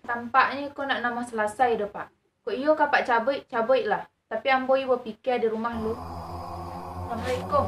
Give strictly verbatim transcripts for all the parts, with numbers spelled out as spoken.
Tampaknyo iko ndak namuah salasai doh, Pak. Kok iyo ka Apak cabuik, cabuiklah. Tapi ambo iyo bapikia di rumah lu. Assalamualaikum.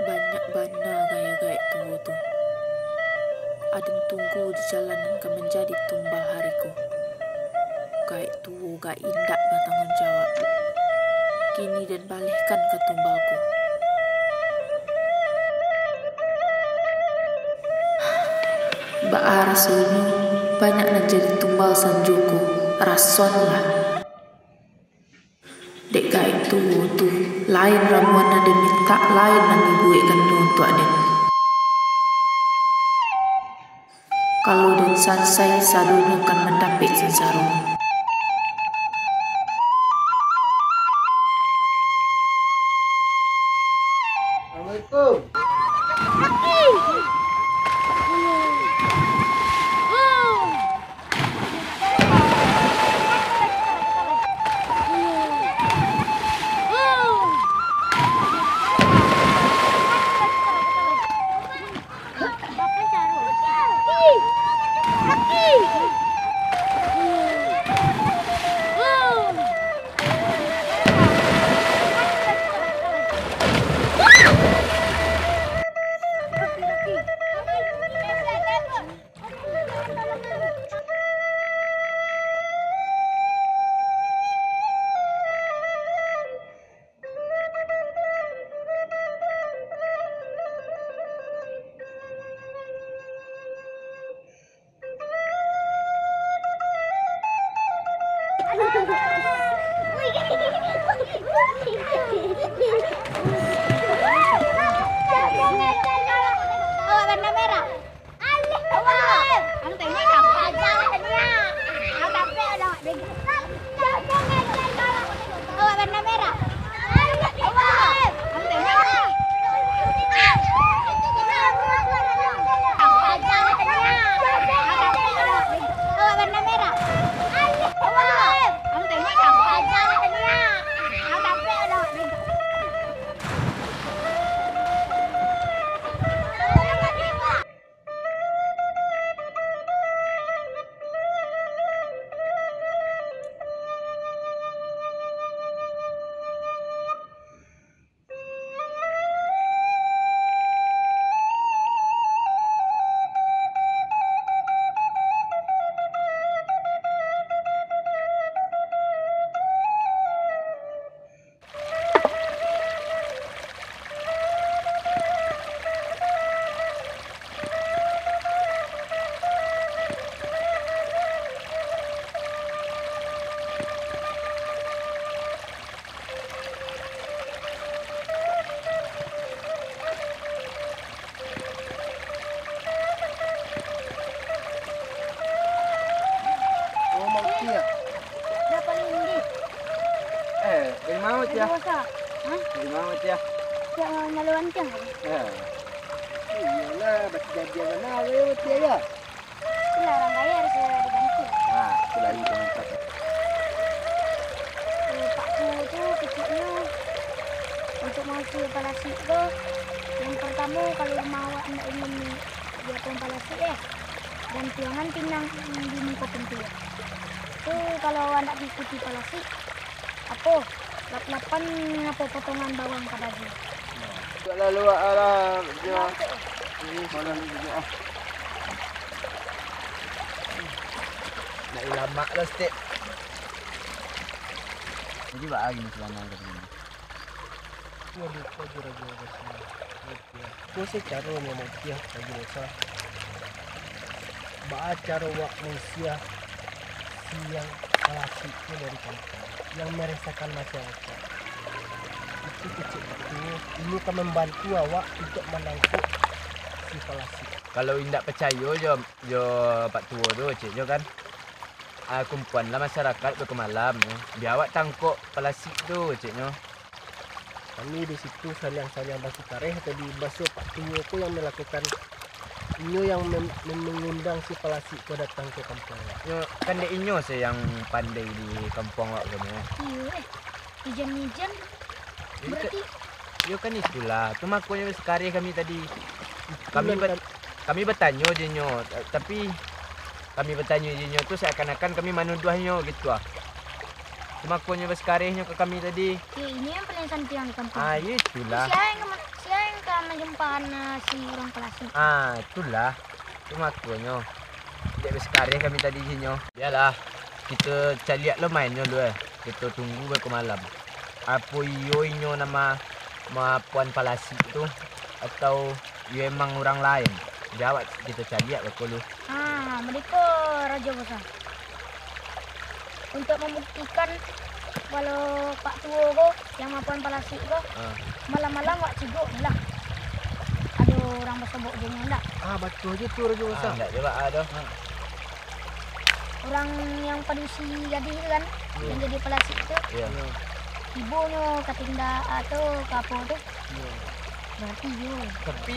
Banyak bana gaya gaek tuo tu. Aden tunggu di jalan nan ka manjadi tumbal hari ko. Gaek tuo gak indak batangguang jawab. Kini den balehkan ka tumbal ko. Baa rasonyo banyak nan jadi tumbal sanjo ko, rasonlah. Dek gaek tuo tu, lain ramuan nan den mintak, lain nan dibuekkannyo untuak den. Kalau den sansai, sadonyo kan mandapek sansaro. Assalamualaikum. Awak warna merah. Alah, awak. Ang tengok dah. Ajalah dia. Ang sampai dah. Awak warna merah. Alah, awak. Ang tengok dah. Ajalah dia. Awak warna merah. Alah, awak. Ang tengok dah. Ajalah dia. Ang sampai dah. Oh, Mak Uti, ya? Dah paling tinggi. Eh, dari mana, Uti, ya? Dari Bosa. Hah? Dari mana, Uti, ya? Siap manyalo ancang. Ya. Iyolah, bak kajadian bana, Uti, ya? Itulah, urang kaya harus dibantu. Nah, itulah itu mantap. Eh, Pak Tuo tu keceknyo, untuk mausia palasik ko, yang pertamo, kalau rumah awak ndak ingin di-, diapoan palasik, eh, gantiangan pinang di muko pintu. Tu kalau awak ndak diikuti palasik, apo, lap-lapan apo potongan bawang ka baju. Nah, tak lalu lah, jo. Ini malam ni juga, ah. Nak ilamak lah, stek. Jadi, baa gini, Sulanang, ka sini? Iyo, lupo jo, Rajo Basio. Lupo. Ko se caronyo, Mak Uti, Rajo Bosa. Baa caro wak mausia si yang palasik tu dari kampuang, yang meresahkan masyarakat? Itu kecek Pak Tuo, inyo ka mambantu awak untuak manangkok si palasik. Kalau indak pacayo jo, jo Pak Tuo tu, kecek jo kan, ah, kumpuanlah masyarakat beko malam, yo. Bia awak tangkok palasik tu, keceknyo. Kami di situ saliang-saliang basukareh, tadi baso Pak Tuo ko yang melakukan, inyo yang mem-, mem-, mengundang si palasik ko datang ka kampuang awak. Yo, kan dek inyo se yang pandai di kampuang awak ko, yo. Iyo, eh. Ijan-ijan, iyo, berarti. Iyo kan itulah, tu makonyo basukareh kami tadi. Kami bat-, kami batanyo jo inyo, ta-, tapi kami batanyo jo inyo tu seakan-akan kami manuduahnyo gitu ah. Tu makonyo basakarehnyo ka kami tadi. Yo, inyo yang paling santiang di kampuang. Ah, iyo itulah. Sia yang ka ma-, sia yang ka manjumpakan, ah, si urang palasik. Ah, itulah. Tu makonyo. Dek basakareh kami tadi jo inyo. Bialah, kito caliak lo mainnyo dulu, eh. Kito tunggu beko malam. Apo iyo inyo nan ma-, maapoan palasik tu, atau iyo emang urang lain? Jawab, kito caliak beko lu. Ah, mode ko, Rajo Bosa. Untuak mambuktikan, kalau Pak Tuo ko, yang maapoan palasik ko, ah, malam-malam wak cigok ni lah. Ado urang basobok jo inyo ndak? Ah, batua jo tu, Rajo Bosa. Ah, ndak jo baa doh. Ah. Urang yang padusi gadih tu kan, iyo, yang jadi palasik tu. Iyo. Iyo. Ibunyo ka tindak, ah, tu, ka apo tu. Iyo. Iyo. Tapi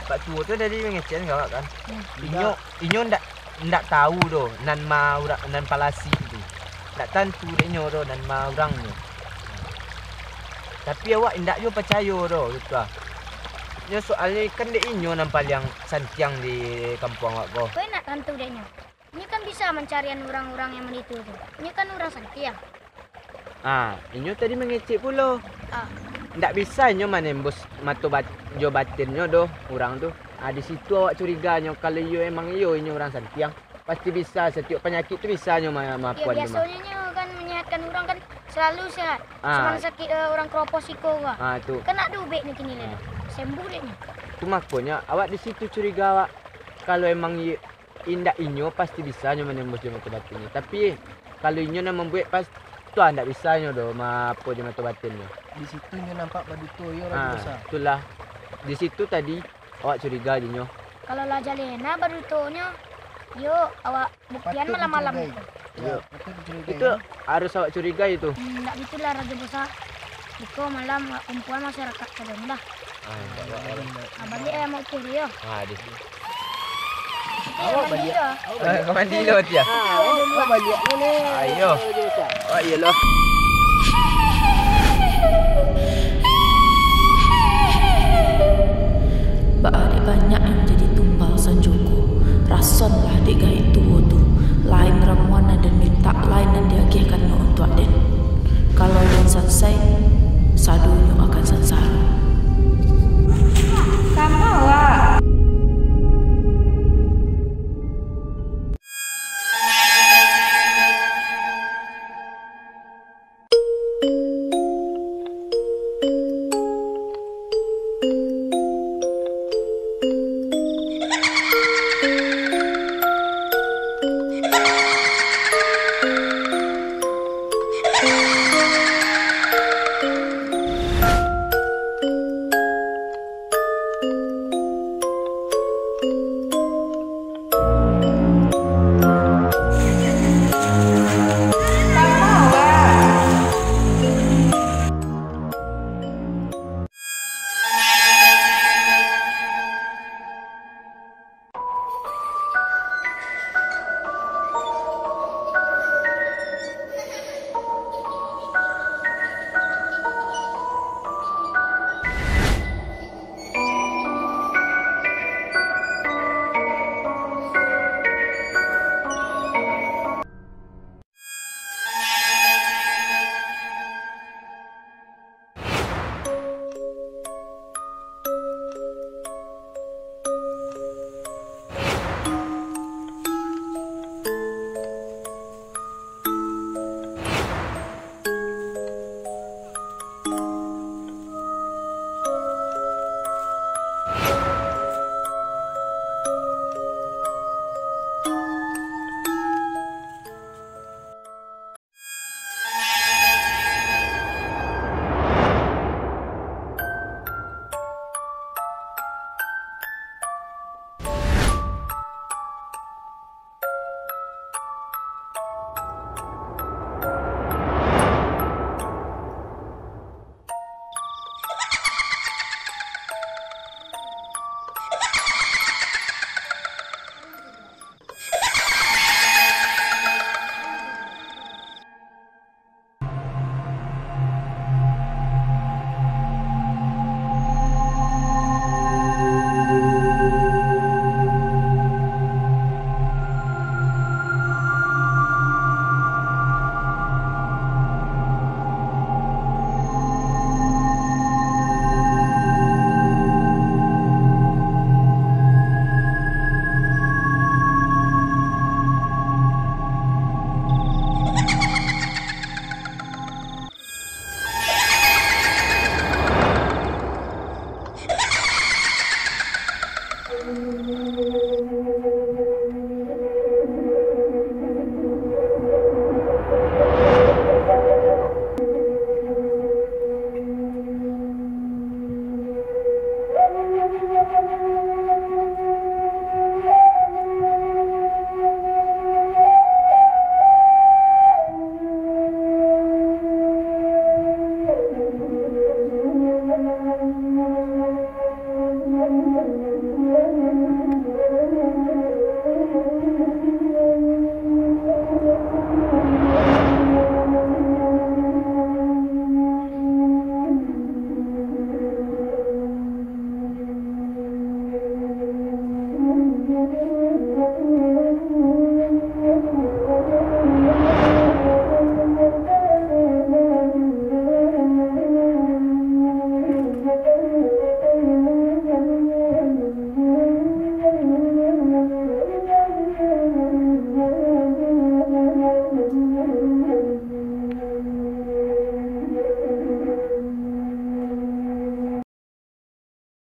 Pak Tuo tu tadi mangecek awak kan. Hmm. Inyo, inyo ndak, ndak tahu doh nan ma urang, nan palasi tu. Ndak tantu dek inyo doh nan ma urangnyo. Tapi awak indak juo pacayo doh gitu ah. Nyo soalnyo kan dek inyo nan paliang santiang di kampuang awak ko. Kok indak tantu dek inyo? Inyo kan bisa mancarian urang-urang yang manitu tu. Inyo kan urang santiang. Ah, inyo tadi mangecek pulo. Ah. Ndak bisa inyo manembus mato bat-, jo batinnyo doh urang tu. Ah, di situ awak curiganyo, kalau iyo emang iyo inyo urang santiang, pasti bisa, satiok panyakik tu bisa inyo ma-, Iyo, mapuan tu mah. Biasonyo inyo kan manyehatkan urang kan salalu sehat. Ah. Cuman sakik, eh, urang keropos iko ko. Ah, tu. Kan ndak ado ubeknyo kini lai. Ah. Sembuh dek nyo. Tu makonyo awak di situ curiga awak. Kalau emang i-, indak inyo pasti bisa nyo manembus jo mato batinnyo. Tapi, kalau inyo nan mambuek, pas-, tu ah, ndak bisa nyo doh ma-, apo jo mato batinnyo. Di situ nyo nampak baduto, iyo, Rajo Ah, Basa. Itulah. Di situ tadi, awak curiga jo nyo. Kalau lah jaleh nah badutonyo, yo, awak buktian Patut malam-malam dicurigai. Itu. Yo. Patut dicurigai, Itu yo. Harus awak curigai itu. Hmm, ndak gitulah, Rajo Basa. Iko malam, awak kumpuan masyarakat sadonyo dah. Ah, ndak, ndak, ndak. Ah, baliak, eh, Mak Uceh, yo. Ah, di. Awak baliak. Awak baliak. Ah, ka mandi dulu, Tia. Ah, awak, awak baliak dulu. Ayo. Oh, iyolah. Baa dek banyak yang manjadi tumbal sanjo ko, rasonlah dek gaek tuo tu, lain ramuan nan den mintak, lain nan diagiahkannyo untuak den. Kalau den sansai, sadonyo akan sansaro. Kama, Wak?